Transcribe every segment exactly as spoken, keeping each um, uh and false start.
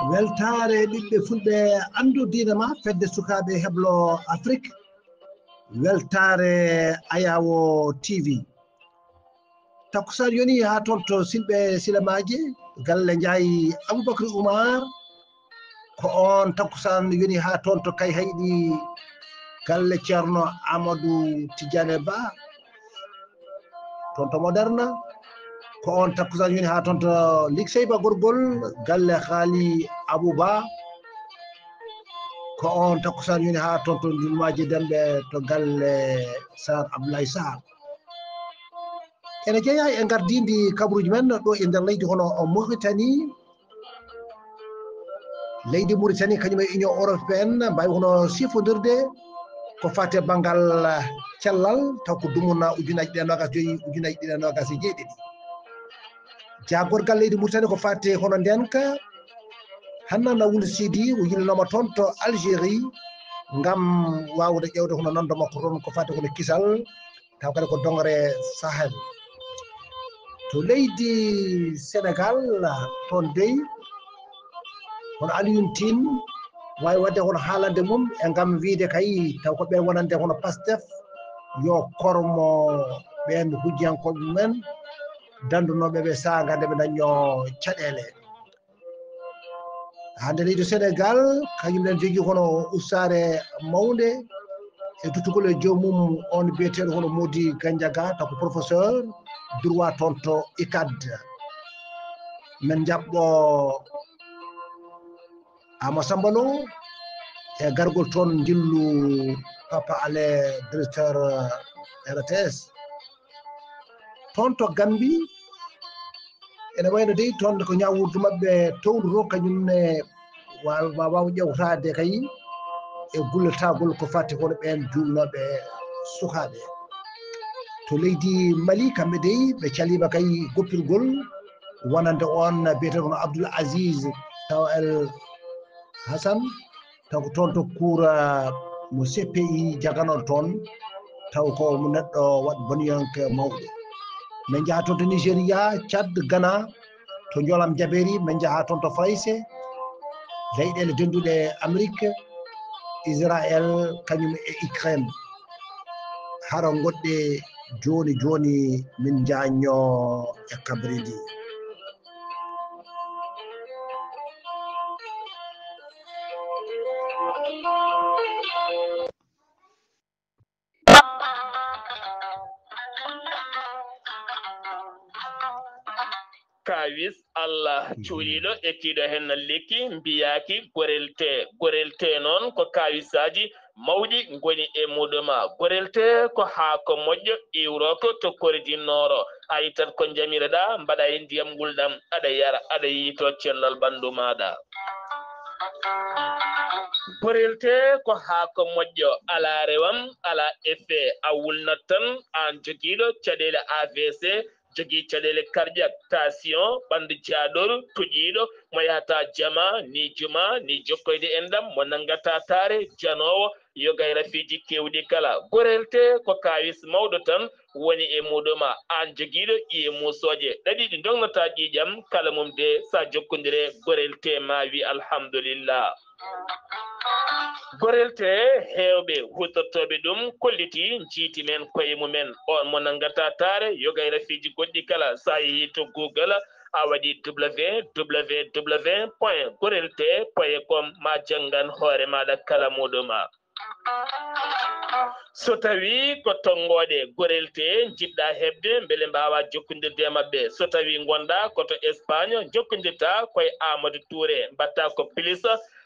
Weltaare ɓiɓɓe fulɓe, anndu diina ma, fedde sukaaɓe heblo Afrik. Weltaare Ayaawo T V. Takkusaan yoni haa toon to Silɓe Silamaaji, galle Njaay Aboubacry Oumar. Ko oon takkusaan yoni haa toon to Kayhayɗi, galle Ceerno Amadou Tidiane Ba, toon to Moderna. Ko oon takkusaan yoni haa toon to Likseyba Gorgol, galle Haali Abou Ba. Ko oon takkusaan yoni haa toon to Ndulmaaji Demɓe, to galle Sar Abdoulaye Sarr. Ene jeyaa e ngardiindi kabaruuji men ɗo e nder leydi hono Mauritanie. Leydi Mauritanie kañum e Union Européenne mbaawi hono sifondirde ko faati e banngal cellal, taw ko dumunna ujunaaji ɗiɗi e noogaas e joy, ujunaaji ɗiɗi e noogaas e jeeɗiɗi. Jaagorgal leydi Mauritanie ko faati hono ndeenka, Hannana Wul Sidi o yilinooma toon to Algérie ngam waawde ƴeewde hono nande makko toon ko faati hono kisal, taw kadi ko dongre Sahel. To leydi Senegaal, toon dey, hono Alioune Tine waawi waɗde hono haalande mum e ngam wiyde kay, taw ko ɓe wonande hono Pastef, yo kormo ɓeen hujjankooɓe mumen, danndunooɓe ɓe saanga nde ɓe ndaññoo caɗeele. Hannde leydi Senegaal, kañum en jogii hono ustaare mawnde e duttugol e joomum, on biyeteeɗo hono Mody Gandiaga, taw ko professeur droit toon to icad. Men njaɓɓo Ama Samba Lo e gargol toon njillu Papa Ale, directeur R T S. Toon to Gambie, ene wayno dey toon ko ñaawirdu maɓɓe towndu to, kañum ne waawa, waawa ƴeewtaade kay e gullataagol ko fati kono ɓeen juulnooɓe sukaaɓe. To leydi Mali, kamɓe dey ɓe caliima kay goppirgol wonande on biyeteeɗo hono Abdoul Aziz Taw El Hassan, taw ko toon to kuura mo C P I jaganoo toon, taw ko mo neɗɗo waɗ boniyonke mawɗo. Min njaha toon to Nigeria, Tchad, Ghana, to Njoolam Jabeeri, min njaha toon to Farayse, leyɗeele dennduɗe Amérique, Israël, kañum e Ukraine. Hara ngoɗɗe jooni jooni min njañño e kabridi. Kaawis Allah cuuɗiiɗo, ettiiɗo heen lekki, mbiyaaki gorel tee. Gorel tee noon ko kaawisaaji mawɗi ngoni e muuɗum. Gorel tee ko haako moƴƴo iwrooko to Koridinnooɗo. A ittat ko njamireɗaa, mbaɗaa e ndiyam ngulɗam, aɗa yara, aɗa yiytoo cellal ɓanndu maaɗa. Gorel tee ko haako moƴƴo, alaa rewam, alaa effet, a wulnat tan, aan jogiiɗo caɗeele A V C, jogii caɗeele cardiaque, tension, ɓanndu jaaɗoru, toƴiiɗo, mo yahataa jama, ni juma, ni jokkoyde enɗam, mo nanngataa taare, janoowo, yoga e rafiiji keewɗi kala. Gorel tee ko kaawis mawɗo tan woni e muuɗum. Aan jogiiɗo ƴiye muusooje ɗaɗi ɗi ndognataa ƴiiƴam, kala mum de, so a jokkondire gorel tee, ma wi alhamdulillah. Gorel tee, heewɓe huutortooɓe ɗum kollitii, njiiti men koye mumen. On mo nanngataa taare, yoga e rafiiji goɗɗi kala, so a yehii to Google, a waɗi W W W point gorel tee point com, ma janngan hoore maaɗa kala muuɗum. So tawii ko tonngooɗe gorel tee njiɗ-ɗaa heɓde, mbele mbaawaa jokkondirde e maɓɓe. So tawii ngon-ɗaa ko to Espagne, njokkondirtaa ko e Amadou Touré, mbaɗtaa ko plus,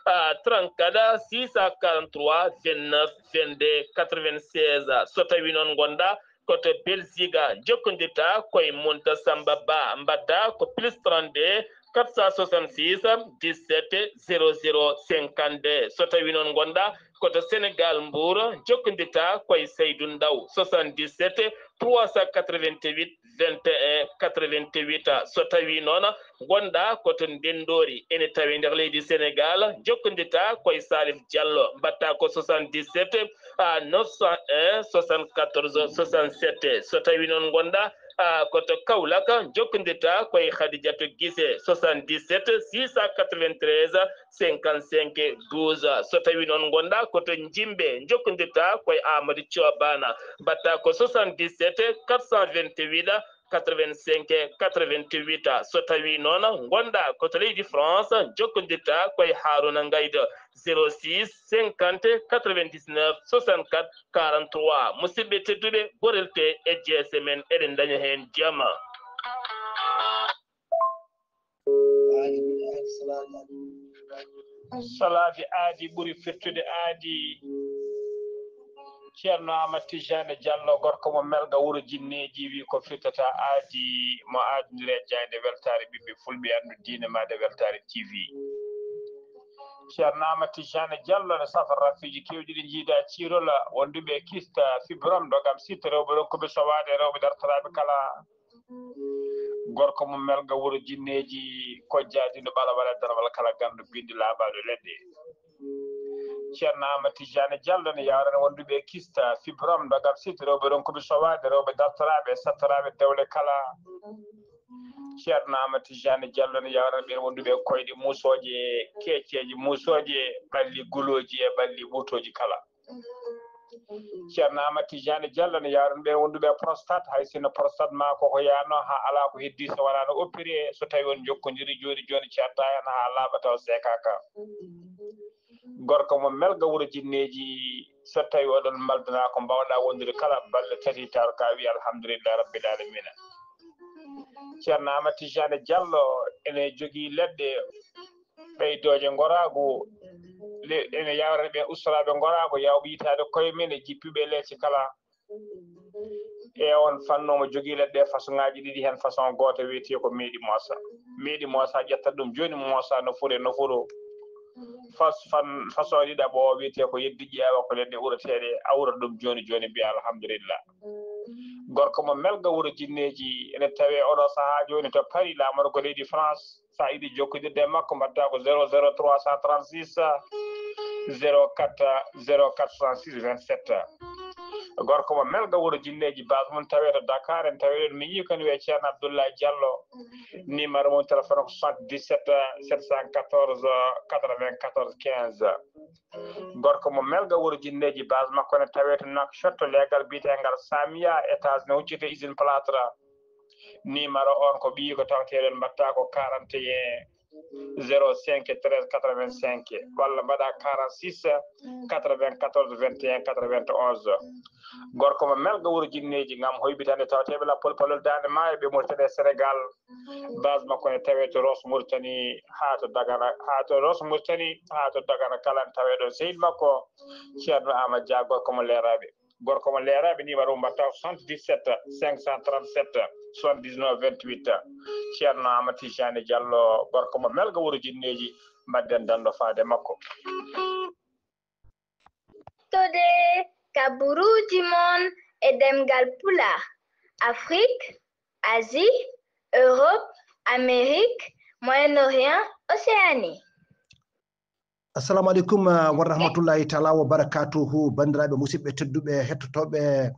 ah, trente-quatre, six cent quarante-trois, vingt-neuf, vingt-deux, quatre-vingt-seize. So tawii noon ngon-ɗaa ko to Belgique, njokkondirtaa ko e Mounta Samba Ba, mbaɗtaa ko plus trente-deux, quatre cent soixante-six, dix-sept, zéro zéro, cinquante-deux. So tawii noon ngonɗaa ko to Sénégal, Mbour, jokkondirtaa ko e Seydou Ndaw, soixante-dix-sept, trois cent quatre-vingt-huit, vingt et un, quatre-vingt-huit. So tawii noon ngonɗaa ko to Ndenndoori, ene tawee nder leydi Sénégal, jokkondirtaa ko e Salif Diallo, mbaɗtaa ko soixante-dix-sept, ah, neuf cent un, soixante-quatorze, soixante-sept. So tawii noon ngonɗaa, ah, ko to Kaolack, jokkondirtaa ko e Khadijatou Guissé, soixante-dix-sept, six cent quatre-vingt-treize, cinquante-cinq, douze. So tawii noon ngonɗaa ko to Njimbe, jokkondirtaa ko e Amadou Thioban, mbaɗtaa ko soixante-dix-sept, quatre cent vingt-huit, quatre-vingt-cinq, quatre-vingt-huit. So tawii noon ngonɗaa ko to leydi France, jokkondirtaa ko e Harouna Ngaïdo, zéro six, cinquante, quatre-vingt-dix-neuf, soixante-quatre, quarante-trois. Musidɓe tedduɓe, gorel tee e G S M en, eɗen ndaña heen jam. Salaaji aadi ɓuri firtude aadi. Ceerno Aamadu Tijjaani Jallo, gorko mo Melga, wuro jinneeji, wi ko firtata aadi, mo aadondiri e jaaynde weltaare ɓiɓɓe fulɓe, anndu diine maade weltaare T V. Ceerno Aamadu Tijjaani Jallo ne safa rafiiji keewɗi ɗi njiida ciirola, wonduɓe e kista, fibrom, ɗo kam sitta, rewɓe ronkuɓe sowaade, rewɓe dartoraaɓe kala. Gorko mo Melga, wuro jinneeji, kojjaadiiɗo ɓalawal e darwal kala ganndo binndi laaɓaaɗo leɗɗe. Ceerno Aamadu Tijjaani Jallo ne yawrana wonduɓe e kista, fibrom, ɗo kam sitta, rewɓe ronkuɓe sowaade, rewɓe dartoraaɓe, sattoraaɓe dewle kala. Ceerno Aamadu Tijjaani Jallo ne yawrana ɓeen wonduɓe e koyɗe muusooje, keeceeje muusooje, ɓalli gulooji e ɓalli ɓuutooji kala. Ceerno Aamadu Tijjaani Jallo ne yawrana ɓeen wonduɓe e prostate, hay sinno prostate maa ko ko yaano haa alaa ko heddii, so wonaa no opéré, so tawii on njokkondirii jooni jooni, ceertaa heen haa laaɓa taw seekaaka. Gorko mo Melga, wuro jinneeji, so tawii oɗon mbaldana ko mbaawɗaa wondude kala balɗe tati, taw ka wi alhamdulillahi rabbil alamina. Ceerno Aamadu Tijjaani Jallo ene jogii leɗɗe ɓeydooje ngoraagu, le-, ene yawrana ɓeen ustoraaɓe ngoraagu, yawɓe yitaade koye men e jippiiɓe leece kala. E on fannu omo jogii leɗɗe façon ŋaaji ɗiɗi, heen façon gooto wiyetee ko meeɗi moosa. Meeɗi moosa, ƴetta ɗum jooni, moosa nofuru e nofuru. Fas-, fan-, façon ɗiɗaɓo o wiyetee ko yeddi ƴeewa, ko leɗɗe ureteeɗe, a ura ɗum jooni jooni, mbiya alhamdulillah. Gorko mo Melga, wuro jinneeji, ene tawee oɗo sahaa jooni to Paris, laamorgo leydi France. So a yiɗi jokkondirde e makko, mbaɗtaa ko zéro zéro trois cent trente-six, zéro quatre, zéro quatre soixante-six vingt-sept. Gorko mo Melga, wuro jinneeji, base mum tawee to Dakar, en tawee ɗon miñi ko ne wiyee Ceerno Abdoulaye Diallo. Numéro mum téléphone ko soixante-dix-sept, sept cent quatorze, quatre-vingt-quatorze, quinze. Gorko mo Melga, wuro jinneeji, base makko ne tawee to Nouakchott, leegal biyeteengal Samia, étage ne hucciti e usine plâtre. Numéro on ko ɓiyi ko tawteeɗon, mbaɗtaa ko quarante et un, zéro cinq, treize, quatre-vingt-cinq, walla mbaɗa quarante-six, quatre-vingt-quatorze, vingt et un, quatre-vingt-onze. Gorko mo Melga, wuro jinneeji, ngam hoybitande tawteeɓe lappol palol Daande Maayo, ɓe Mauritanie e Sénégal. Base makko ne tawee to Ross Mauritanie haa to Dagana, haa to Ross Mauritanie haa to Dagana kala, ne tawee ɗon sehil makko Ceerno Aamadu Dia, gorko mo Leeraaɓe. Gorko mo Leeraaɓe, numéro mum mbaɗtaa soixante-dix-sept, cinq cent trente-sept, soixante-dix-neuf, vingt-huit. Ceerno Aamadu Tijjaani Jallo, gorko mo Melga, wuro jinneeji, mbaɗden danndo faade makko. Tode kaburuuji mon e ɗemngal Pulaar, Afrique, Asie, Europe, Amérique, Moyen-Orient, Océanie. Assalamu aleykum, ah, wa rahmatullahi taala wa barakatuhu, banndiraaɓe, musidɓe tedduɓe, hettotooɓe,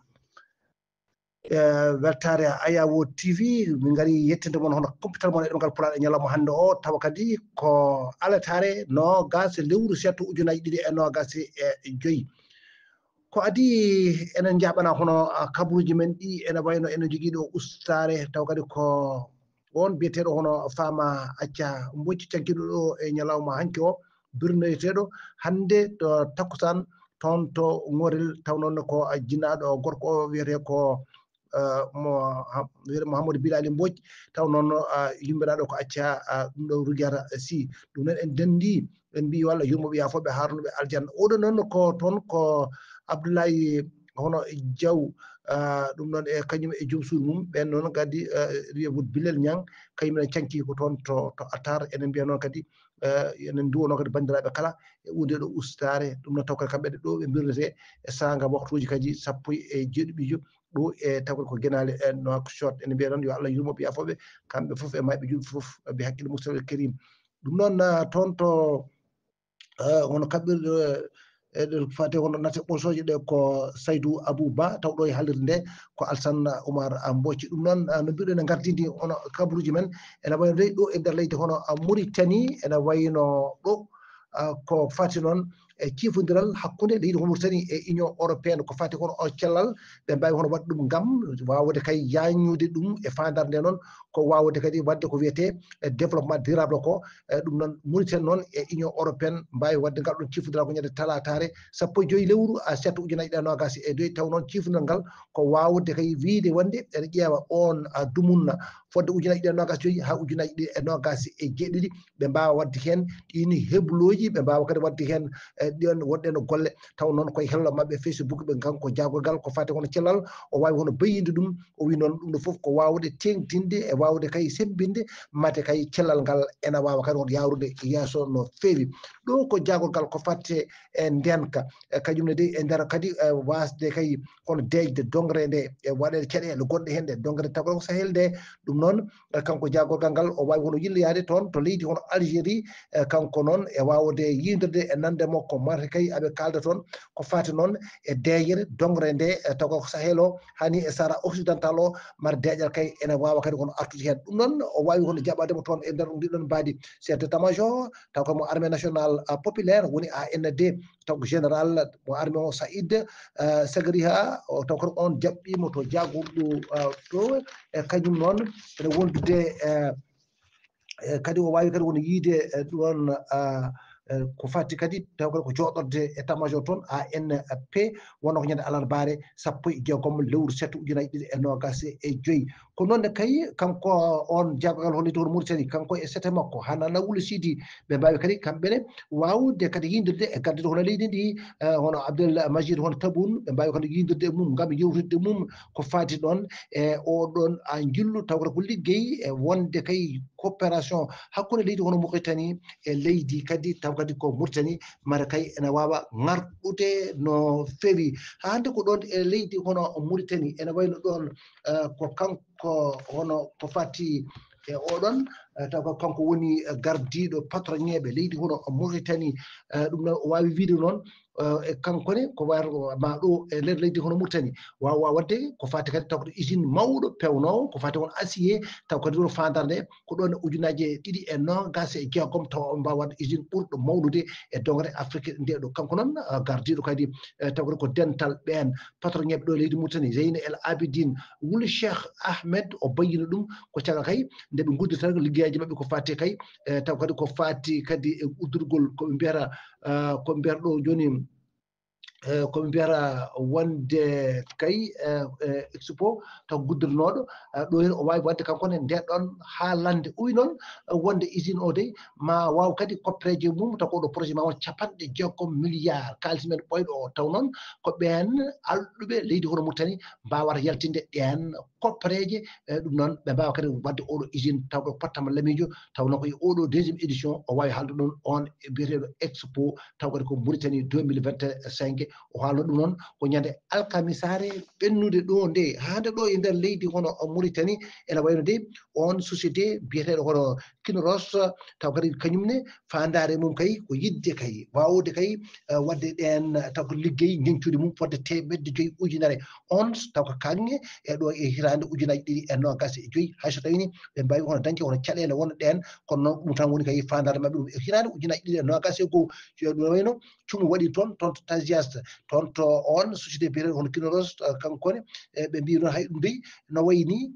eh, weltaare Ayawo T V. Min ngari yettinde mon hono kumpital mon e ɗemngal Pulaar e ñalawma hannde o, tawa kadi ko alataare noogas lewru seeɗa ujunnaaji ɗiɗi e noogas e joy. Ko adii enen njaɓana hono, ah, kabaruuji men ɗi, ene wayno ene jogii ɗo ustaare, tawa kadi ko on biyeteeɗo hono Fama Acca Mbocci, caggiiɗo ɗo e ñalawma hanki o, birnoyeteeɗo hannde to takkusaan toon to Ŋorel, taw noon ko jinnaaɗo gorko o wiyetee ko, eh, mo, ha-, wiyetee Mouhamadou Bilali Mbodj, taw noon, ah, yummiraaɗo ko Acca, ah, ɗum ɗo Rugiata Sy. Ɗum noon en denndi, en mbiyi yo Allah yurmo ɓe, yaafo ɓe, haarno ɓe aljanna. Oɗo noon ko toon ko Abdoulaye hono Jaw, ah, ɗum noon e kañum e joom suudu mum, ɓeen noon kadi, eh, wiye wut Bilel Ñang, kañum en canki ko toon to, to Atar, enen mbiya noon kadi, eh, enen nduwo noon kadi banndiraaɓe kala e unde ɗo ustaare, ɗum noon taw kadi kamɓe ɗo ɓe mbirnete e saanga waktuuji kadi sappo e jeeɗiɗijo ɗo e taw kadi ko genaale e Nouakchott, enen mbiya noon yo Allah yurmo ɓe yafooɓe, kamɓe fof e mayɓe julɓe fof, ɓe hakkille Moustapha Karim. Ɗum noon, ah, toon to, eh, hono kaɓɓirɗe, eh, ɗe fate hono nate ɓosooje ɗe ko Saydou Abou Ba, taw ɗo e haalirde nde ko Alsan Oumar Mbocci. Ɗum noon, ah, no mbiɗen e gardidi hono kabaruuji men, ene wayno dey ɗo e nder leydi hono, ah, Mauritanie, ene wayno ɗo, ah, ko fati noon e ciifondiral hakkunde leydi hono Mauritanie e Union Européenne, ko fati hono o cellal, ɓe mbaawi hono waɗde ɗum ngam waawde kay yaañnude ɗum e faandaare nde noon, ko waawde kadi waɗde ko wiyetee e développement durable ko, e ɗum noon Mauritanie noon e Union Européenne mbaawi waɗde ngal ɗon ciifondiral ko ñande talaataare sappo e joy lewru, a, sept ujunaaji ɗiɗi e noogaas e joy, taw noon ciifondiral ngal ko waawde kay wiyde wonde ene ƴeewa oon, a, dumunna fodde ujunaaji ɗiɗi e noogaas e joy haa ujunaaji ɗiɗi e noogaas e jeeɗiɗi, ɓe mbaawa waɗde heen ɗiin heblooji, ɓe mbaawa kadi waɗde heen, e, ɗion wonɗen golle, taw noon koye hello maɓɓe Facebook ɓe, kanko jaagorgal ko fati hono cellal, o waawi hono bayyinde ɗum, o wi noon ɗum ɗo fof ko waawde teeŋtinde e waawde kay semmbinde, mate kay cellal ngal ena waawa kadi hono yahrude yeeso no feewi. Ɗo ko jaagorgal ko fati e ndeenka, e kañum ne dey e nder kadi, e, waasde kay kono deeƴde dongre nde e waɗeede caɗeele goɗɗe heen ɗe dongre taw ko Sahel nde. Ɗum noon, e, kanko jaagorgal ngal o waawi hono yilloyaade toon to leydi hono Algérie, e, kanko noon e waawde yiindirde e nande makko mate kay aɓe kaalda toon ko fati noon e deeƴere dongre nde, e, taw ko Sahel o hani e Sahara occidental o mara deeƴal kay ene waawa kadi kono artude heen. Ɗum noon o waawi hono jaɓaade mo toon e nder ndiɗon mbaadi chef d'état-major taw ko mo armée nationale, a, populaire woni A N D, taw ko général mo armée o Saïd, eh, Sagriha, o taw ko on jaɓɓiimo to jaagorɗo, eh, to, e kañum noon ene wondude, eh, e kadi o waawi kadi won yiide, eh, ɗon, ah, eh, ko fati kadi taw kadi ko jooɗorde état-major toon A N P, wonno ko ñande alarbaare sappo e jeegom lewru sept ujunaaji ɗiɗi e noogaas e joy. Ko noon ne kay kanko on jaagorgal hono leydi hono Mauritanie, kanko e sete makko, Hanana Wul Sidi, ɓe mbaawi kadi kamɓe ne waawde kadi yindirde e gardiiɗo hono leydi ndi, eh, hono Abdel Majid hono Tabun, ɓe mbaawi kadi yindirde e mum ngam yewtidde mum ko fati ɗon e oɗon a njillu tawata ko liggey e wonde kay coopération hakkunde leydi hono Mauritanie e leydi kadi taw kadi ko Mauritanie mara kay ene waawa ŋarɗude no feewi. Haa hannde ko ɗon e leydi hono Mauritanie ene wayno ɗon, eh, ko kanko hono ko fati e oɗon, eh, taw ko kanko woni, eh, gardiiɗo patronŋeeɓe leydi hono Mauritanie. Eh, ɗum noon o waawi wiide noon, eh, e kanko ne ko wayata ma ɗo e nder leydi hono Mauritanie. Waawa waɗde ko fati kadi taw ko usine mawɗo pewnoowo, ko fati won acier, taw kadi won faandare nde ko ɗon e ujunaaji ɗiɗi e noogaas e jeegom taw on mbaawa waɗde usine ɓurɗo mawnude e dongre Afrique nde ɗo. Kanko noon, eh, gardiiɗo kadi, eh, taw kadi ko dental ɓeen patronŋeeɓe ɗo e leydi Mauritanie, Zeyne El Abidine Wul Cheikh Ahmed, o bayyino ɗum ko caggal kay nde ɓe nguddirta liggeyaaji maɓɓe ko fati kay, eh, taw kadi ko fati kadi e uddurgol ko ɓe mbiyata, eh, ko ɓe mbiyata ɗo jooni, eh, ko ɓe mbiyata wonde kay, eh, eh, Expo taw guddiranooɗo, eh, ɗo heen o waawi waɗde kanko ne nde ɗon haalande. O wi noon, eh, wonde usine o dey ma waaw kadi koppereeje mum, taw ko ɗo projet ma won capanɗe jeegom milliards kaalis men ɓooyɗo o. Taw noon ko ɓeen alɗuɓe leydi hono Mauritanie mbaawata yaltinde ɗeen koppereeje, eh, ɗum noon ɓe mbaawa kadi waɗde oɗo usine taw ko pottama lamiijo, taw noon ko e oɗo deuxième édition o waawi haalde ɗum on e biyeteeɗo Expo, taw kadi ko Mauritanie deux mille vingt-cinq. O haalno ɗum noon ko ñande alkamisaare ɓennude ɗo nde, haa nde ɗo e nder leydi hono Mauritanie, ene wayno de on société biyeteeɗo hono Kinross, taw kadi kañum ne faandaare mum kay ko yiɗde kay waawde kay, eh, waɗde ɗeen, eh, taw ko liggey ñeñcude mum fodde teemedde joyi ujunere ons, taw ko kaŋŋe e ɗo e hitaande ujunaaji ɗiɗi e noogaas e joyi, hay so tawii ni ɓe mbaawi hono dañde hono caɗeele wonɗe ɗeen, kono noon ɗum tan woni kay faandaare maɓɓe ɗum e hitaande ujunaaji ɗiɗi e noogaas e go'o. Ɗum wayno cumu waɗi toon, toon to Tazias, toon to on société biyeteeɗo hono Kinross, eh, kanko ne, eh, ɓe mbii noon hay ɗum dey no wayi ni,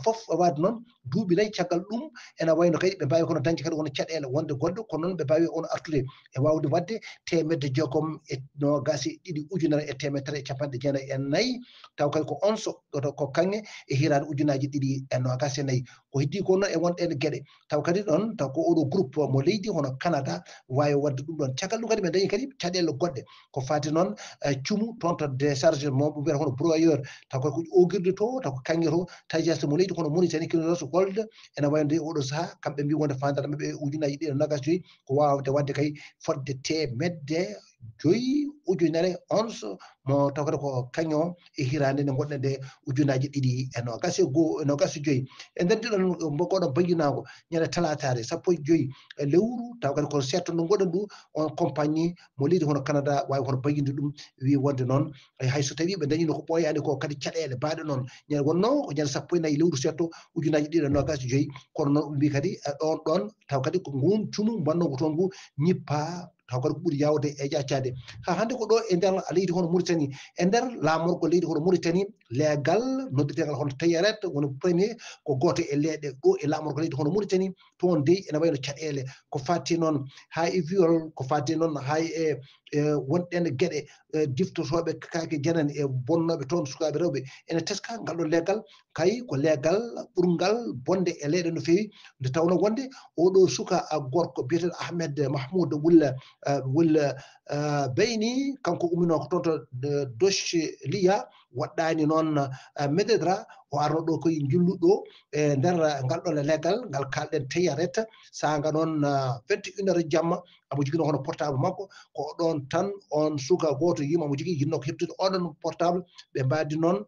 fof waade noon duuɓi nayi caggal ɗum, ena wayno kadi ɓe mbaawi kono dañde kadi won caɗeele wonde goɗɗo, kono noon ɓe mbaawi on artude e waawde waɗde teemedde jeegom e noogaas e ɗiɗi ujunere e teemedere e capanɗe jeenayi e nayi, taw kadi ko onso ɗo ko kaŋŋe e hiraande ujunaaji ɗiɗi e noogaas e nayi. Ko heddii ko noon e won ɗeen geɗe. Taw kadi ɗoon, taw ko oɗo groupe mo leydi hono Canada waawi waɗde ɗum ɗoon. Caggal ɗum kadi ɓe dañi kadi caɗeele goɗɗe. Ko faati noon, eh, cumu toon to décharge mo ɓe mbiyata hono broyeur. Taw kadi ko oogirde to, taw ko kaŋŋe to, tajaste mo leydi hono Mauritanie, Kilodos Gold, ena wayno nde oɗo sahaa, kamɓe mbi wonde faandaare maɓɓe e ujunaaji ɗiɗi e noogaas joyi, ko waawde waɗde kay fodde teemedde joyi ujunere onso mo taw kadi ko kaŋŋe o e hiraande nde ngonɗen nde ujunaaji ɗiɗi e noogaas e goo, e noogaas e joyi. E nder ndiɗon mbo-, ngoɗon bayyinaango ñande talaataare sappo e joyi e lewru, taw kadi ko seeɗto ndu ngoɗen ndu, on compagnie mo leydi hono Canada waawi hono bayyinde ɗum, wi wonde noon, e hay so tawii ɓe dañino ko ɓooyaani ko kadi caɗeele baaɗe noon. Ñande wonno ko ñande sappo e nayi lewru seeɗto ujunaaji ɗiɗi e noogaas e joyi, kono noon ɓe mbi kadi, eh, ɗoon ɗoon taw kadi ko ngun cumu mbannoo ko toon ngu ñippa taw kadi ko ɓuri yaawde e ƴaccade. Haa hannde ko ɗo e nder leydi hono Mauritanie, e nder laamorgo leydi hono Mauritanie, leegal noddeteegal hono Tayeret woni premier, ko gooto e leeɗe ɗo e laamorgo leydi hono Mauritanie, toon dey ena wayno caɗeele. Ko faati noon haa e viol, ko faati noon haa e, e wonɗen geɗe, e diftotooɓe kaake janani e bonnooɓe toon sukaaɓe rewɓe. Ene teska ngal ɗo leegal, kay ko leegal ɓurngal bonde e leyɗe no feewi, nde tawno wonde oɗo suka, a, gorko biyeteeɗo Ahmed Mahmoud Wul, a, Wul, a, Beyni, kanko umminoo ko toon to, e, Dochliya, waɗɗaani noon, a, Mededra, o arno ɗo koye njulluɗo e nder ngal ɗo leegal, ngal kalɗen Tayeret, saanga noon, a, vingt et une heures jamma, amo jogino hono portable makko, ko ɗoon tan on suka gooto yima amo jogii, yinnoo ko heɓtude oɗon portable, ɓe mbaadi noon,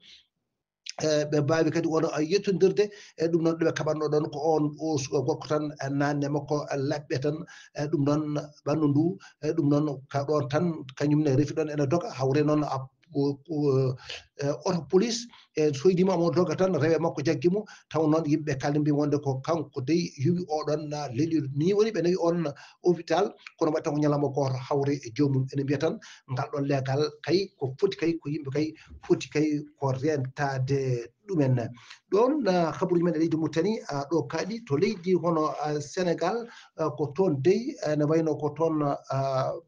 e, ɓe mbaawi kadi wona yettondirde, e ɗum noon ɗo ɓe kaɓatnoo ɗoon ko oon o suka gorko tan, e, naanne makko, e, laɓɓe tan, e, ɗum noon ɓanndu ndu, e, ɗum noon ka ɗoon tan kañum ne refi ɗoon ene doga, hawre noon a, o, o, e, oto police, e, soydiima mo doga tan, rewe makko jaggi mo, taw noon yimɓe kala mbi wonde ko kanko dey yowi oɗon, na leli ni woni ɓe nawi on hôpital, kono waɗi tan ko ñalawma gooto hawre e joomum. Ene mbiya tan ngal ɗoon leegal kay ko foti kay ko yimɓe kay foti kay ko rentaade ɗumen. Ɗoon, a, kabaruuji men e leydi Mauritanie, a, ɗo kaaɗi to leydi hono, a, Sénégal, a, ko toon dey, a, ene wayno ko toon, a, a,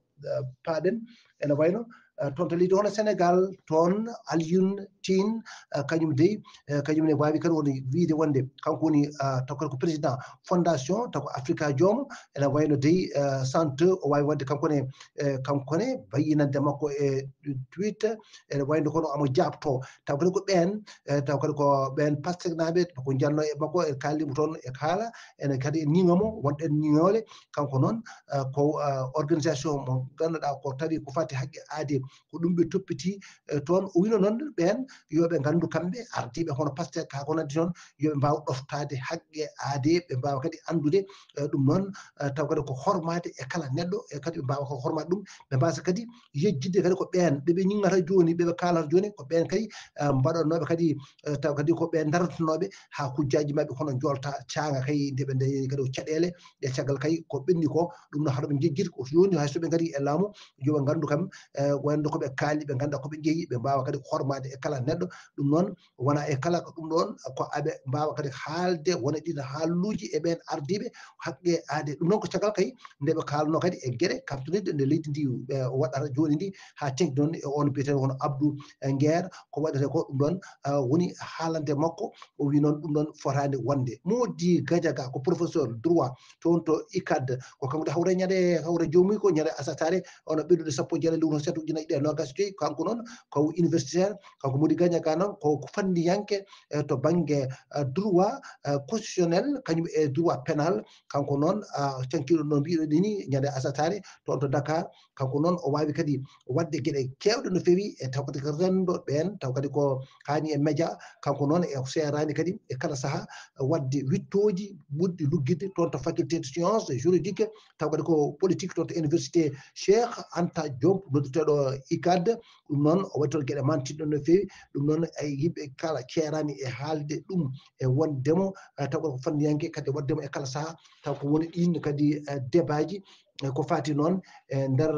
paaɗen, ene wayno, a, toon to leydi hono Sénégal, toon Alioune Tine, a, kañum dey, a, kañum ne waawi kadi woni wiyde wonde kanko woni, a, taw kadi ko président fondation taw ko Africa Jom, ene wayno dey, a, Santé, o waawi waɗde kanko ne, e, kanko ne bayyinande makko e Twitter, ene wayno kono amo jaabto. Taw kadi ko ɓeen, e, taw kadi ko ɓeen Pastef naaɓe, ko njanno e makko, e kaalimo toon, e kaala, ene kadi e ñiŋamo, wonɗen ñiŋoole, kanko noon, e, ko, e, organisation mo ngannduɗaa ko tawi ko fati haqqe aade, ko ɗum ɓe toppiti, e, toon. O wino noon ɓeen yo ɓe nganndu kamɓe ardiiɓe hono Pastef, kaa ko nandi toon, yo ɓe mbaaw ɗoftaade haqqe aade, ɓe mbaawa kadi anndude, e, ɗum noon, e, taw kadi ko hormaade e kala neɗɗo, e kadi ɓe mbaawa ko hormaade ɗum, ɓe mbaasa kadi yejjitde kadi ko ɓeen ɓe ɓe ñiŋata jooni, ɓe ɓe kaalata jooni, ko ɓeen kadi, eh, mbaɗannooɓe kadi, eh, taw kadi ko ɓeen darantanooɓe haa kujjaaji maɓɓe hono njolta caanga kay nde ɓe ndañi kadi ko caɗeele ɗe caggal kay ko ɓenni ko, ɗum no haɗa ɓe njejjiti ko jooni hay so ɓe ngarii e laamu, yo ɓe nganndu kam, eh, wonde ko ɓe kaali, ɓe ngannda ko ɓe njeyi, ɓe mbaawa kadi hormaade e kala neɗɗo. Ɗum noon wona e kala ko ɗum ɗoon ko aɓe mbaawa kadi haalde wona ɗiin haalluuji e ɓeen ardiiɓe haqqe aade. Ɗum noon ko caggal kay nde ɓe kaalnoo kadi e geɗe kamtoniiɗe nde leydi ndi, e, waɗata jooni ndi, haa teŋti noon e oon biyeteeɗo hono Abdou, e, Nguer, ko waɗata ko ɗum ɗoon, e, woni haalande makko. O wi noon ɗum ɗoon fotaani wonde. Mody Gadiaga ko professeur droit toon to icad, ko kanko de hawre ñande, hawre joomum ko ñande asataare, ono ɓennude sappo e jeetati lewru seeɗa ujunaaji ɗiɗi e noogaas e joyi, kanko noon ko universitaire, kanko Mody Gadiaga noon ko, ko fanndiyanke, e, to bannge, e, droit, e, constitutionnel, kañum e droit pénal. Kanko noon, a, cankiiɗo no mbiɗo ɗini ñande asataare toon to Dakar. Kanko noon o waawi kadi waɗde geɗe keewɗe no feewi, e taw kadi ko renndo ɓeen, taw kadi ko kaani e média. Kanko noon e seeraani kadi e kala sahaa waɗde wittooji ɓurɗi luggitde toon to faculté de sciences juridiques, taw kadi ko politique toon to université Cheikh Anta Diop, noddeteeɗo icad. Ɗum noon o waɗi toon geɗe mantinɗe no feewi. Ɗum noon ay yimɓe kala ceeraani e haalde ɗum e wondemo, eh, taw ko fanndiyanke kadi waɗdemo e kala sahaa, taw ko woni ɗiin kadi, eh, debaaji. e ko fati noon e nder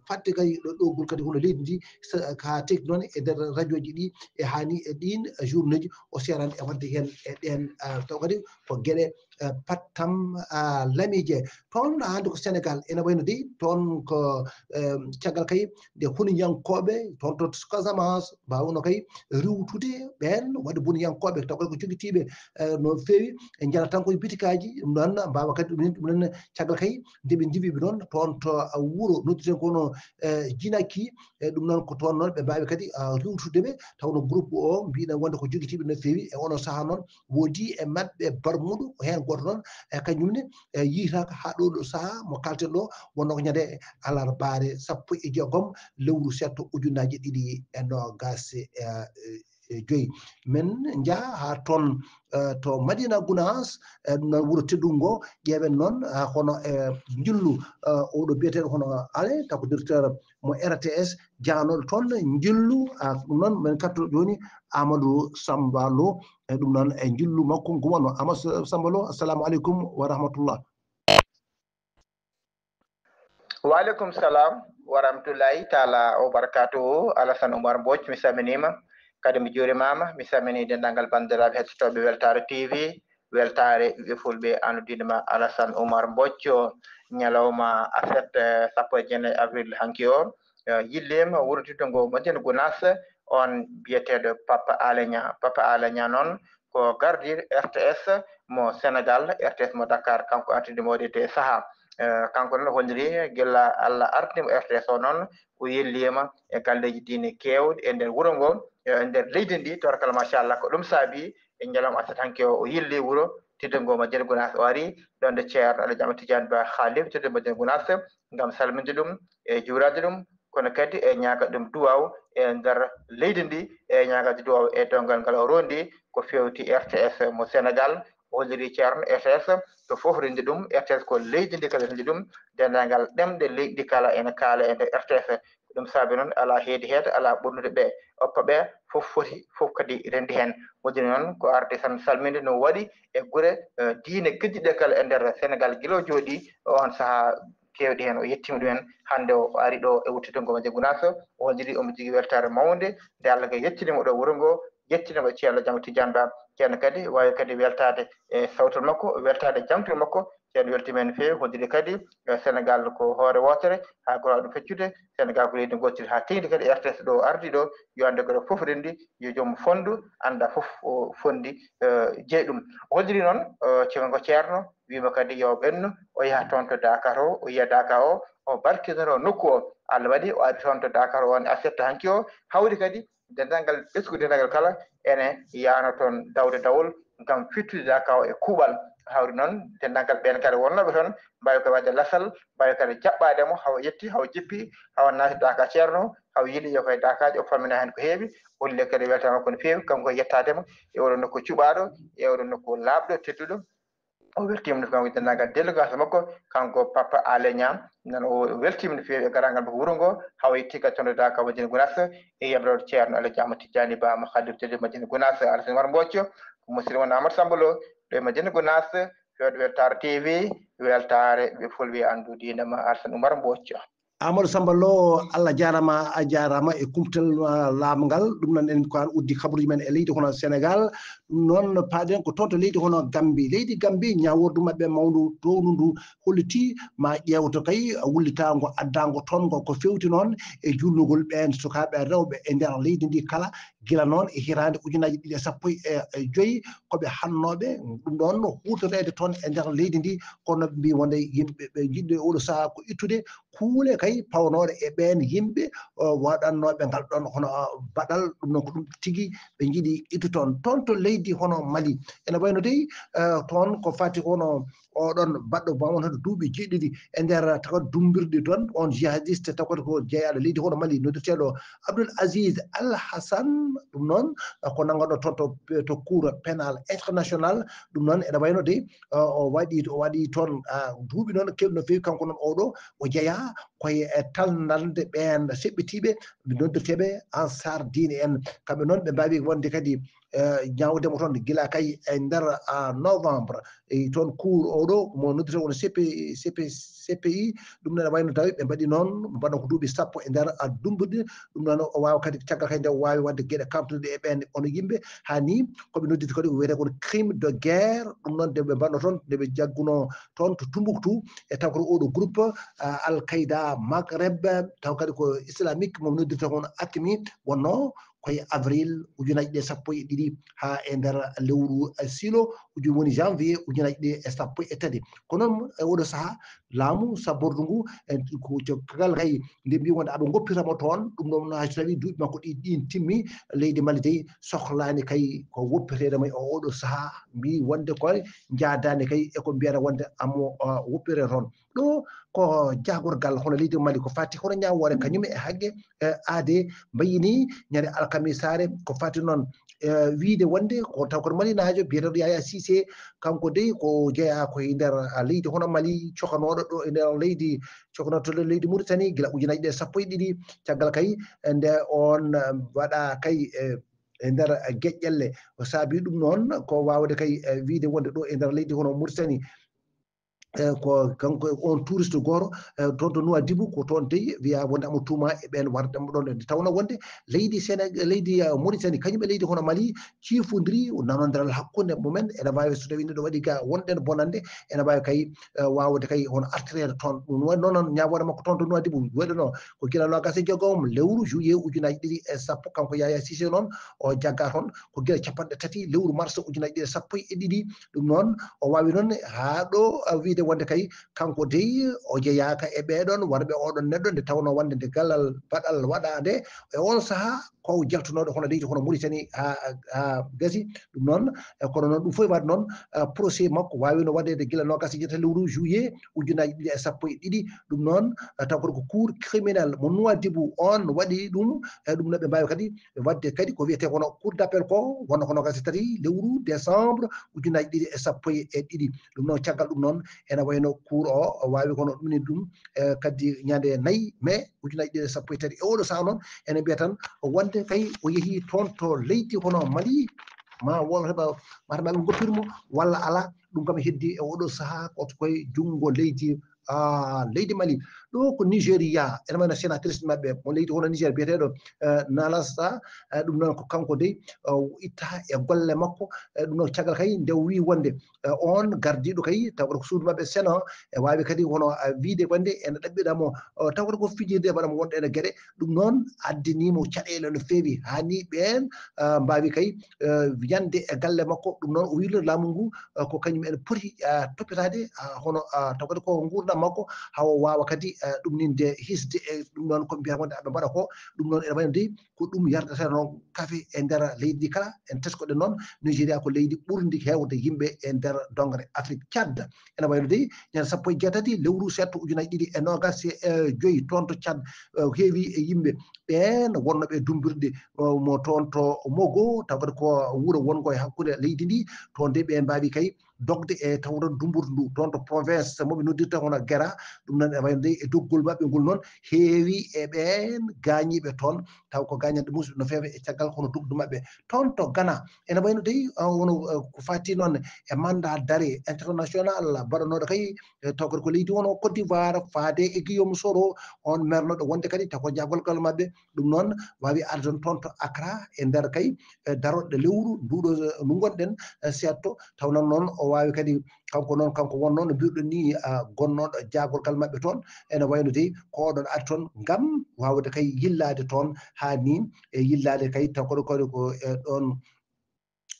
fadde kay ɗo ɗogol kadi hono leydi ndi haa tekki noon e nder radio ji ɗi e hani e ɗin journée ji o serani e wadde hen e ɗen taw kadi ko gueɗe pattam lamije toon hande ko Sénégal ene wayno dey toon ko caggal kay nde huniyankoɓe toon to Casamance mbawno kay riwtude ɓen wadde boniyankoɓe taw kadi ko jogitiɓe no fewi e jala tan koye bitikaji ɗum noon mbawa kadi ɗum ɗum noon caggal kay ndeɓe ndiwiɓe noon toon to wuuro nodditen kono jinaki e ɗum noon ko toon noon ɓe mbawi kadi riwtude ɓe tawno groupe o mbiɗen wonde ko jogitiɓe no fewi e onon saaha noon woodi e maɓɓe barmuɗo ko heen gooto noon e kañum ne e yiytaaka haa ɗo ɗo sahaa mo kalten ɗo wonno ko ñande alarbaare sappo e jeegom lewru setto ujunnaji ɗiɗi e noogas e joyi min njaha haa toon to Madina Gunaas e ɗum noon wuro teddungo ƴeewen noon hono e njillu oɗo biyeteeɗo hono ale tako directeur mo R T S janoɗo toon njillu ɗum noon min katto jooni Amadou Samba Lo e ɗum noon e njillu makko ngu wonno Amadou Samba Lo assalamu aleykum wa rahmatullah. Wa aleykum salam wa rahmatullahi taala wa barakatuhu. Alassane Oumar Mbodj mi salminima kadi mi jurimama mi salmini dendagal bandiraɓe hettotoɓe Weltare T V. Weltare ɓiɓɓe fulɓe anndudiɗo ma Alassane Oumar Mbodj ñalawma aset sappo e jeenayi avril hanki o yillima wuro teddungo Madina Gunaas on biyeteɗo Papa Alé Niang. Papa Alé Niang noon ko gardiɗo R T S mo Sénégal, R T S mo Dakar kanko artidi mo waɗi e saaha kanko noon holliri gila Allah artinimo R T S o noon o yellima e galleji diine kewɗi e nder wuro ngo e nder leydi ndi tabarakalla machallah ko ɗum saabi e ñalawma aset hanki o o yilli wuro teddungo Madina Gunaas o ari ɗon nde ceerno Alhaji Amadou Tidiane Ba Khalif teddungo Madina Gunaas ngam salminde ɗum e juurade ɗum kono kadi e ñaaga ɗum duwaw e nder leydi ndi e ñaagade duwaw e dongal ngal o rondi ko fewti R T S mo Sénégal o holliri ceerno R T S to fof rendi ɗum R T S ko leydi ndi kala rendi ɗum dendagal ɗemɗe leydi kala ene kaala e nder R T S ko ɗum saabi noon ala heedi heede ala ɓurnude ɓe oppa ɓe fof foti fof kadi rendi heen holliri noon ko arde tan salminde no waɗi e gure diine keddiɗe kala e nder Sénégal gila o jooɗi on saaha kewɗi heen o yettima ɗumen hannde o ari ɗo e wuttitugol mo jaggunaso o holliri omo jogii weltaare mawnde nde Allah kay yettinimo ɗo wuro ngo yettinimo ceerno Jam Tidiane Ba ceerno kadi wawi kadi weltade e sawtol makko weltade jamtol makko ceerno weltima hen feewi holliri kadi Sénégal ko hoore wootere ha gora ɗum feccude Sénégal ko leydi gootiri ha tengti kadi R T S ɗo ardi ɗo yo ande gora fof rendi yo joom fondu anda fof o fondi jeeyi ɗum o holliri noon ceerno ceerno wima kadi yo ɓennu o yaha toon to Dakar o o yiya Dakar o o barkinoro nokku o Allah waɗi o ari toon to Dakar o on asetta hanki o hawri kadi dendagal ɓesgu dendagal kala ene yano toon dawde dawol ngam fittude Dakar o e kuuɓal hawri noon dendagal ɓen kadi wonnoɓe toon mbawi ko wadde lasal mbawi kadi jaɓɓade mo hawa yetti hawa jippi hawa naati Dakar ceerno hawa yiili yo koye Dakaji o fammina hen ko heewi holle kadi weltama ko no feewi kanko yettademo e oɗo nokku cuɓaɗo e oɗo nokku laaɓɗo tedduɗo o weltima no kanko dendagal délégation makko kanko Papa Alé Niang nan o weltima no feewi e garagal makko wuuro ngo hawa yetti kadi toon ɗo Dakar Madina Gounass e yamroɗo ceerno Alhaji Ahmad Tidiani Ba mo Khalif Tedduɗo Madina Gounass Alassane Oumar Mbocco ko musidɗo mon Amadou Samba Lo ɗo e Madina Gounass fewde weltare T V weltare ɓe fulɓe andu diina ma Alassane Oumar Mbocco Amadou Samba Lo Allah jarama a jarama e kumtal laamu ngal ɗum noon en ko an uddi kabaruji men e leydi hono Sénégal ɗum noon paaɗen ko toon to leydi hono Gambie leydi Gambie ñawordu maɓɓe mawndu townu ndu holliti ma ƴeewto kay wullitaango addaango toon ngo ko fewti noon e julnugol ɓeen sukaaɓe rewɓe e nder leydi ndi kala gila noon e hitaande ujunnaaji ɗiɗi e sappo e joyi ko ɓe hannooɓe ɗum ɗoon huutoreede toon e nder leydi ndi kono ɓe mbi wonde yimɓe ɓe njiɗɗo e oɗo sahaa ko ittude kuule kay pawnooɗe e ɓeen yimɓe waɗannooɓe ngal ɗoon hono baɗal ɗum noon ko ɗum tigi ɓe njiɗi ittu toon toon to leydi hono Mali ene wayno dey toon ko fati hono oɗon baɗɗo bamon hoto duuɓi jeɗɗiɗi e nder tawa dumbirɗi toon on jihadiste tawata ko jeeyaɗo leydi hono Mali noddeteɗo Abdoul Aziz Al Hassan ɗum noon ko nannganɗo toon to to cour pénal international ɗum noon ene wayno dey o waɗi o waɗi toon duuɓi noon kewɗi no feewi kanko noon oɗo o jeeya koye e talnalde ɓeen seɓɓitiiɓe noddeteeɓe ansar diine en kamɓe noon ɓe mbaawi wonde kadi ñaawdemo toon gila kay e nder novembre e toon cour o ɗo mo noddita won CP, CP, CPI. Ɗum noon wayno tawi ɓe mbaɗi noon, mbaɗa ko duuɓi sappo e nder a dumbude. Ɗum noon o waawa kadi caggal kadi nde o waawi waɗde geɗe kamtuɗe e ɓen ono yimɓe. Haa ni koɓe nodditi kadi ko wiyetee kon crime de guerre. Ɗum noon nde ɓe mbaɗno toon, nde ɓe jagguno toon to Tumbuktu, e taw koto oɗo groupe Al Qaida Maghreb, taw kadi ko islamique mo noddirta kon AQMI, wonno koye avril ujunaji ɗe sappo e ɗiɗi haa e nder lewru silo uju woni janvier ujunaji ɗe e sappo e tati. Ko noon e oɗo saha laamu sabbordu ngu, e ko caggal kay nde mbi wonde aɓe goppiramo toon. Ɗum ɗon no hay so tawi duuɓi makko ɗi ɗin timmi, leydi Mali dey sohlani kay ko woppirede mo e oɗo saha, mbi wonde koye jaadani kay e ko mbiyata wonde amo woppire toon. Ɗo ko jagorgal hono leydi Mali ko fati hono ñaawoore kañum e haqqe aade mbayini ñande alkamisaare ko fati noon wiide wonde ko taw koto malinaajo biyeteeɗo Yaya Cissé, kanko dey ko jeyaa ko e nder leydi hono Mali cokanooɗo ɗo e nder leydi cokanooɗo leydi Mauritanie gila ujunaji ɗe sappo e ɗiɗi. Caggal kay nde on waɗa kay e nder geƴƴelle o saabi ɗum noon ko waawde kay wiide wonde ɗo e nder leydi hono Mauritanie e ko kanko on touriste goto e toon to Nouadhibou ko toon dey wiya wonde amo tuuma e ɓen warde mo ɗon nde tawno wonde leydi Sénégal leydi Mauritanie kañum e leydi hono Mali ciifodiri nanodiral hakkunde mumen ene wawi so tawi neɗɗo waɗi ga wonɗen bonande ene wawi kay wawde kay hono artirede toon ɗum waɗi noon ñawoore makko toon to Nouadhibou waɗi noon ko gila nogas e jogoom lewru juillet ujunaji ɗiɗi e sappo kanko Yaya Cissé noon o jagga toon ko gila capanɗe tati lewru mars ujunaji ɗiɗi e sappo e ɗiɗi. Ɗum noon o wawi noon haa ɗo wiide wonde kay kanko dey o jeyaaka e ɓeɗon warɓe oɗon neɗɗo nde tawno wonde nde galal baɗal waɗande e on saha ko jaltunoɗo hono leydi hono Mauritanie ha ha gasi. Ɗum noon e kono noon ɗum fof waɗi noon procès makko wawino waɗede gila nogas e jeetati lewru juillet ujunaji ɗiɗi e sappo e ɗiɗi. Ɗum noon taw koto ko cour criminel mo Nouadhibou on waɗi ɗum e ɗum no ɓe mbawi kadi wadde kadi ko wiyete kono cour d'appel ko wonno ko nogas e tati lewru décembre ujunaji ɗiɗi e sappo e ɗiɗi. Ɗum noon caggal ɗum noon ene wayno cour o wawi kono ɗumni ɗum kadi ñande nayyi mai ujunaji ɗiɗi e sappo e tati e oɗo saha noon ene mbiya tan wonde kay o yeehi toon to leydi hono Mali ma won heɓa mata maɓe goppirmo walla ala. Ɗum kam heddi e oɗo saha ko koye junngo leydi leydi Mali. Ɗo ko Nigeria ene wayno sénatrice maɓɓe mo leydi hono Niger biyeteɗo Nalasa. Ɗum noon ko kanko dey itta e golle makko. Ɗum noon caggal kay nde o wi wonde on gardiɗo kay taw ko suudu maɓɓe seno e wawi kadi hono wiide wonde ene ɗaɓɓiɗamo taw ko fijirde mbaɗamo wonde ene gueɗe. Ɗum noon addinimo caɗele no feewi hani ɓen mbawi kay yande e galle makko. Ɗum noon o wirno laamu ngu ko kañum en poti toppitade hono taw kadi ko gurdam makko hawo wawa kadi ɗum ninde hisde e ɗum noon ko mbiyata wonde aɓe mbaɗa ko. Ɗum noon ene wayno dey ko ɗum yardata noon kafe e nder leydi ndi kala en teskoɗen noon Nigeria ko leydi ɓurndi hewde yimɓe e nder dongre Afrique. Tchad ene wayno dey ñande sappo e jeetati lewru setto ujunaji ɗiɗi e nogas e joyi toon to Tchad heewi e yimɓe ɓen wonnoɓe dumbirɗe mo toon to Mogo taw kadi ko wuro wongo e hakkunde leydi ndi. Toon de ɓe mbawi kay dogde e tawde dumburdu ndu toon to province moɓe noddirta hono Gera. Ɗum noon e wayde e doggol maɓɓe ngol noon heewi e ɓen gañiɓe toon taw ko gañanɗe musidɓe no feewa e caggal hono dogdu maɓɓe toon to Ghana. Ene wayno dey wono ko fati noon e mandat d'arrêt international mbaɗanoɗo kay taw kadi ko leydi wono Côte d'Ivoire faade e Guillaume Soro on mernoɗo wonde kadi taw ko jagolgal maɓɓe. Ɗum noon wawi arde toon to Accra e nder kay daroɗe lewru nduɗo ndu gonɗen seetto taw nan noon o wawi kadi kanko noon kanko wonno no mbiruɗen ni gonnoɗo jagorgal maɓɓe toon. Ene wayno dey ko oɗon ari toon ngam wawde kay yillade toon ha ni e yillade kay taw koɗo koɗo ko e ɗon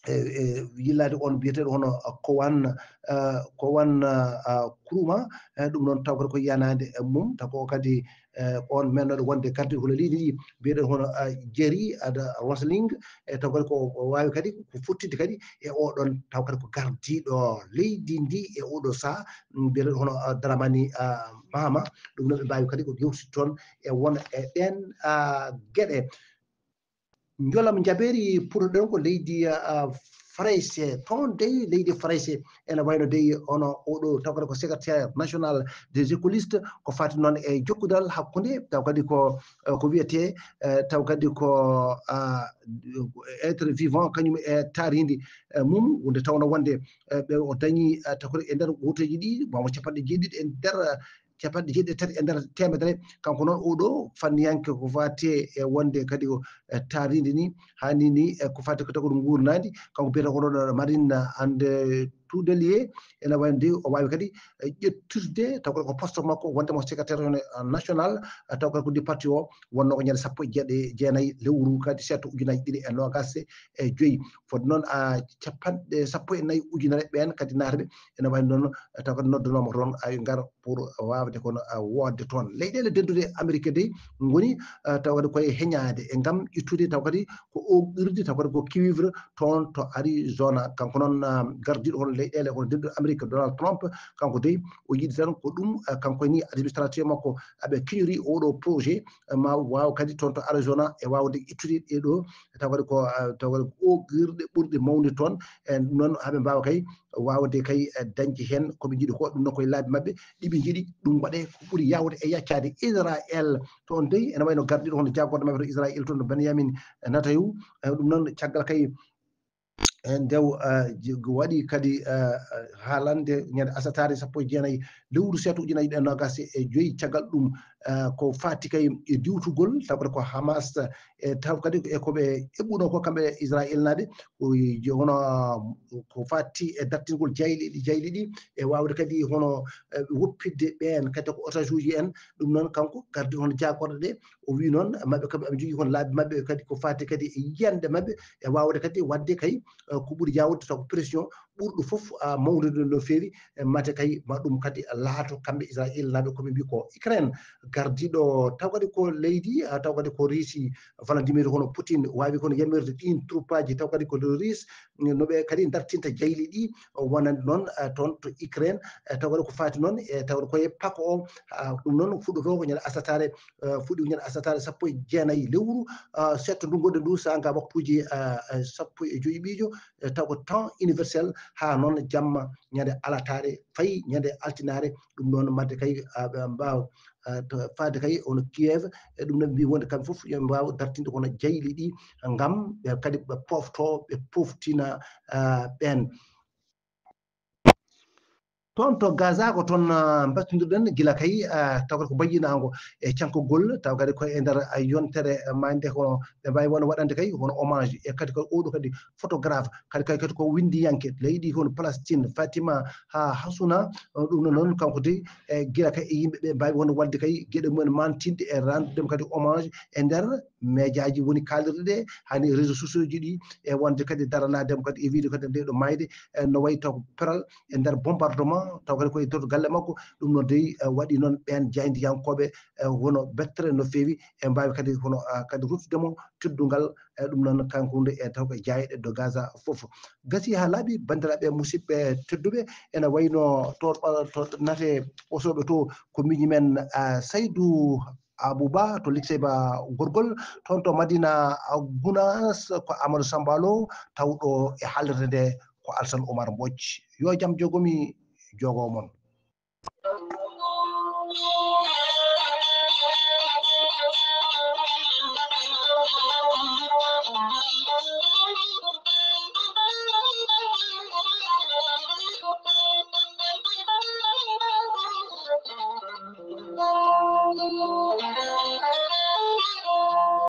e yillade on biyeteɗo hono Kowan Kowan Kuruma. Ɗum noon taw kadi ko yiyanade mum taw ko kadi on mennoɗo wonde gardiɗo hono leydi ndi mbiyeɗen hono Jerry ada Rosling. E taw kadi ko wawi kadi ko fottide kadi e oɗon taw kadi ko gardiɗo leydi ndi e oɗo saha mbiyeɗen hono Dramani Mahama. Ɗum noon ɓe mbawi kadi ko yewtide toon e wona e ɗen gueɗe. Jolam jaɓeeri putoɗen ko leydi Farayse. Toon dey leydi Farayse ene wayno dey ono oɗo taw kadi ko secrétaire national des écolistes, ko fati noon e jokkudal hakkunde taw kadi ko ko wiyete taw kadi ko être vivant kañum e taarindi mum, nde tawno wonde ɓe o dañi taw kadi e nder wooteeji ɗi mamo capanɗe jeeɗiɗi e nder capanɗe jeeɗiɗi e tati e nder teemedere. Kanko noon oɗo fanniyanke ko fati e wonde kadi o taarindi ni hani ni ko fati ko tawde nguurnaandi, kanko biyata ko ɗo Marine and Toudelier. Ene wayde o waawi kadi ƴettude taw ko poste makko wonde mo secrétaire national taw ko du parti o wonno ko ñande sappo e jeeɗe jeenayi lewru kadi seeto ujunaaji ɗiɗi e noogas e joyi. Fodde noon a capanɗe sappo e nayi ujunere ɓeen kadi naataɓe ene wayde noon taw kadi noddanoma toon ay ngar pour wawde kono wodde toon. Leyɗele dendude Amérique dey ngoni taw kadi koye heñade e ngam ittude taw kadi ko o qirde taw kadi ko cuivre toon to Arizona. Kanko noon gardiɗo hono leyɗele hono dendude Amérique Donald Trump, kanko dey o yiɗi tan ko ɗum kanko ni administration makko aɓe kiñori oɗo projet ma wawa kadi toon to Arizona e wawde ittude ɗeɗo taw kadi ko taw kadi o qirɗe ɓurɗe mawde toon. E ɗum noon haɓe mbawa kay wawde kay dañde hen koɓe jiiɗi ko ɗum noon koye laabi mabɓe ɗiɓe jiiɗi ɗum waɗe ko ɓuuri yawde e yaccade Israël. Toon dey ene wayno gardiɗo hono jagorɗo mabɓe to Israël toon to Benyamin Netanyahu. Ɗum noon caggal kay ndew waɗi kadi haalande ñande asatare sappo e jeenayi lewru seeto ujunaaji ɗiɗi e noogas e joyi. Caggal ɗum ko fati kay e diwtugol taw kadi ko Hamas e taw kadi e koɓe eɓɓuno ko kamɓe Israël naɓe ko hono ko fati e dartingol jayli ɗi jayli ɗi e wawde kadi hono woppidde ɓeen kadi ko otage uji en. Ɗum noon kanko gardi hono jagorɗe ɗe o wi noon maɓɓe kamɓe aɓe jogui hono laabi mabɓe kadi ko fati kadi e yiyande mabɓe e wawde kadi wadde kay ko ɓuuri yawde taw ko pression ɓurɗo foof mawnude no feewi. Mate kay ma ɗum kadi laato kamɓe Israël naɓe koɓe mbi ko Ukraine gardiɗo taw kadi ko leydi taw kadi ko Russie Vladimir hono Poutine wawi kono yamirde ɗin troupaji taw kadi ko Russie noɓe kadi dartinta jayli ɗi wonande noon toon to Ukraine. Taw kadi ko fati noon e taw koye pako o ɗum noon fuɗɗoto ko ñande asatare fuɗɗi ko ñande asatare sappo e jeenayi lewru setto ndu gonɗen ndu sanga waktuji sappo e joyi ɓijo taw ko temps universel ha noon jamma ñande alatare fayi ñande altinare. Ɗum noon madde kay mbawa fade kay ono Kiev e ɗum noon mbi wonde kamɓe foof yo mbawa dartinde kono jayli ɗi ngam ɓe kadi ɓe pofto ɓe poftina ɓen. Toon to Gaza ko toon mbattindirɗen gila kay taw kadi ko mbayyinaango e cankogol taw kadi ko e nder yontere maande ko ɓe mbawi won waɗande kay hono hommage e kadi ko oɗo kadi photographe kadi kay kadi ko windiyanke leydi hono Palestine Fatima ha Hasuna. Ɗum noon noon kanko de e gila kay e yimɓe ɓe mbawi won wadde kay geɗe mumen mantinɗe e rendudem kadi hommage e nder médiaji woni kalirɗe ɗe hani réseau sociaux ji ɗi e wonde kadi daranadem kadi e wiide kadi nde ɗo mayde no wayi taw peral e nder bombardement taw kadi koye nder galle makko. Ɗum noon dey waɗi noon ɓen jayndiyankoɓe wono bettere no feewi e mbawi kadi hono kadi ruttudemo teddungal. E ɗum noon kanko hunde e taw ko jayɗe do Gaza foof gasi ha laaɓi. Bandiraɓe musidɓe tedduɓe ene wayno to to nate osoɓe to ko miñi men Saydou Abouba to Likseyba Gorgol, toon to Madina Gounass ko Amadou Samba Lo tawɗo e haalirde nde ko Alsan Oumar Mbodj. Yo jam jogomi jogo mon.